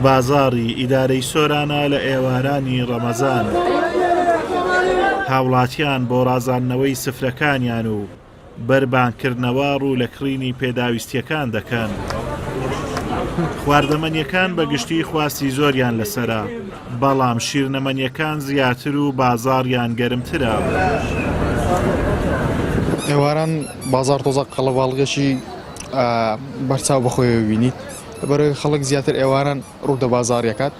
بازاڕی ئیدارەی سۆرانە لە ئێوارانی ڕەمەزان. هاوڵاتیان بۆ ڕازاندنەوەی سفرەکانیان و بەربانگکردنەوە ڕوو لە کڕینی پێداویستییەکان دەکەن. خواردەمەنییەکان بە گشتی خواستی زۆریان لەسەرە، بەڵام شیرنەمەنییەکان زیاتر و بازاڕیان گەرمترە. ئێواران بازاڕ تۆزە قەڵەباڵغێکی بەرچاو بەخۆیەوە بینیت، لەبەرئەوەی خەڵک زیاتر ئێواران ڕوو دە بازاڕی ئەکات،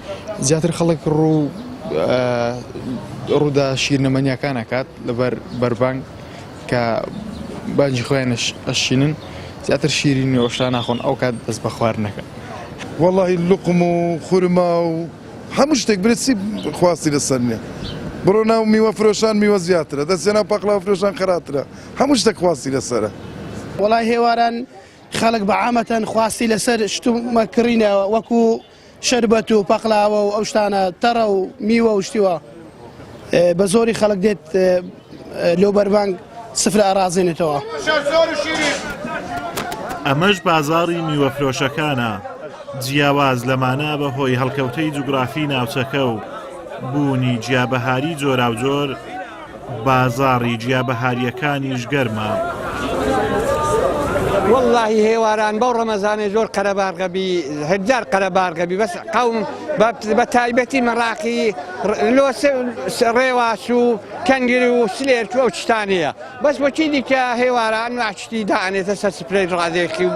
زیاتر خەڵک ڕوو ڕوو دە شیرنەمەنییەکان ئەکات لەبەر بەربانگ. کە بانگی خۆیان ئەشینن زیاتر شیرینی و ئەو شتانە ناخۆن ئەو کات دەست بە خواردن ئەکەن. وەڵاهی لوقم و خورما و هەموو شتێک برێ چی خواستی لەسەر نیە بڕۆ ناو میوە فرۆشان میوە زیاترە دەچیە ناو پاقلاوە فرۆشان خەراترە هەموو شتێک خواستی لەسەرە. وەڵای هێواران خەڵک بە عامەتەن خواستی لەسەر شتومەک کڕینە وەکو شەربەت و پەقلاوە و ئەو شتانە تەڕە و میوە و شتی وا بە زۆری خەڵک دێت لۆ بەربانگ سفرە ئەڕازێنێتەوە. ئەمەش بازاڕی میوەفرۆشەکانە، جیاواز لەمانە بە هۆی هەڵکەوتەی جوگرافی ناوچەکە و بوونی جیابەهاری جۆراوجۆر، بازاڕی جیابەهارییەکانیش گەرمە. وەڵاهی هێواران بەو ڕەمەزانێ زۆر قەرەبارغە بی هەجار قەرەبارغە بی بەس قەوم بە تایبەتی مەراقی لۆ ڕێواس و کەنگر و سلێرک و ئەو شتانەیە بەس بۆچی دیکە هێواران شتی دانێتە سەر سپرەی ڕادێکی و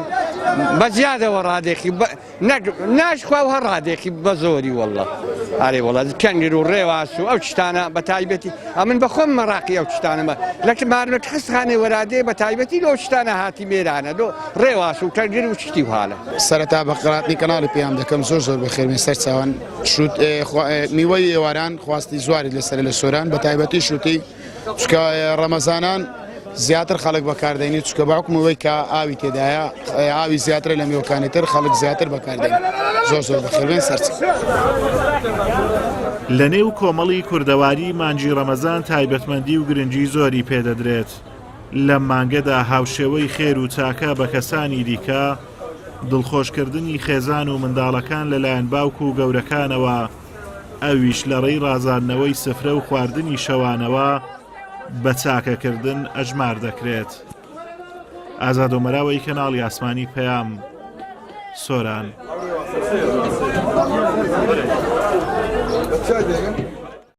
بە زیادەوە ڕادێکی نەک ناشخوا و هەر ڕادێکی بە زۆری واللە ئارێ وەڵا کەنگر و ڕێواس و ئەو شتانە بە تایبەتی ئەمن بە خۆم مەراقی ئەو شتانەمە لە مارمەت خستخانێ وەرادێ بە تایبەتی لەو شتانە هاتی مێرانە لۆ ڕێواس و کەنگر و شتی و حالە. سەرەتا بە قەراتنی کەناڵی پەیام دەکەم زۆر زۆر بەخێربێن سەرچاوان شوت میوەی ئێواران خواستی زواری لەسەرە لە سۆران بە تایبەتی شوتی چونکە ڕەمەزانان زیاتر خەڵک بەکاردێنی چونکە بە حوکم ئەوەی کە ئاوی تێدایە ئاوی زیاترە لە میوەکانی تر خەڵک زیاتر بەکاردێن زۆر زۆر بەخێربێن سەرچ. لە نێو کۆمەڵی کوردەواری مانگی ڕەمەزان تایبەتمەندی و گرنگی زۆری پێدەدرێت، لەم مانگەدا هاوشێوەی خێر و چاکە بە کەسانی دیکە، دڵخۆشکردنی خێزان و منداڵەکان لەلایەن باوک و گەورەکانەوە، ئەویش لە ڕێی ڕازاندنەوەی سفرە و خواردنی شەوانەوە بە چاکەکردن ئەژمار دەکرێت. ئازاد ئۆمەراوەی کەناڵی ئاسمانی پەیام، سۆران.